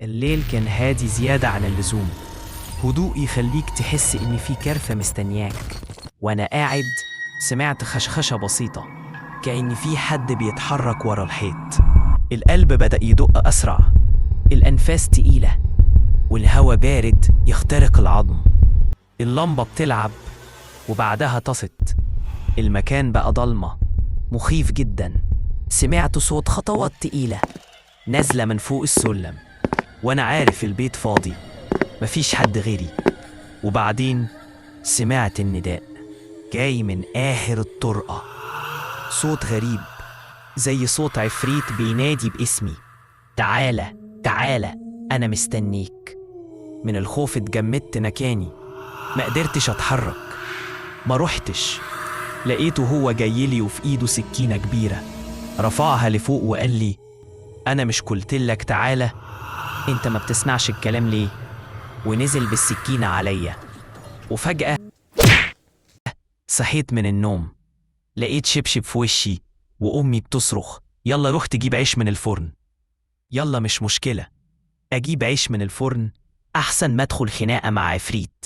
الليل كان هادي زيادة عن اللزوم، هدوء يخليك تحس إن في كارثة مستنياك. وأنا قاعد سمعت خشخشة بسيطة، كأن في حد بيتحرك ورا الحيط. القلب بدأ يدق أسرع، الأنفاس تقيلة، والهوا بارد يخترق العظم. اللمبة بتلعب وبعدها طفت. المكان بقى ضلمة مخيف جدا. سمعت صوت خطوات تقيلة نازلة من فوق السلم، وأنا عارف البيت فاضي، مفيش حد غيري. وبعدين سمعت النداء جاي من آخر الطرقة، صوت غريب زي صوت عفريت بينادي باسمي: تعالى تعالى، أنا مستنيك. من الخوف اتجمدت مكاني، ما قدرتش أتحرك، ما روحتش. لقيته هو جايلي وفي إيده سكينة كبيرة، رفعها لفوق وقال لي: أنا مش قلتلك تعالى؟ أنت ما بتسمعش الكلام ليه؟ ونزل بالسكينة عليا. وفجأة صحيت من النوم، لقيت شبشب في وشي وأمي بتصرخ: يلا روح تجيب عيش من الفرن. يلا مش مشكلة، أجيب عيش من الفرن أحسن ما أدخل خناقة مع عفريت.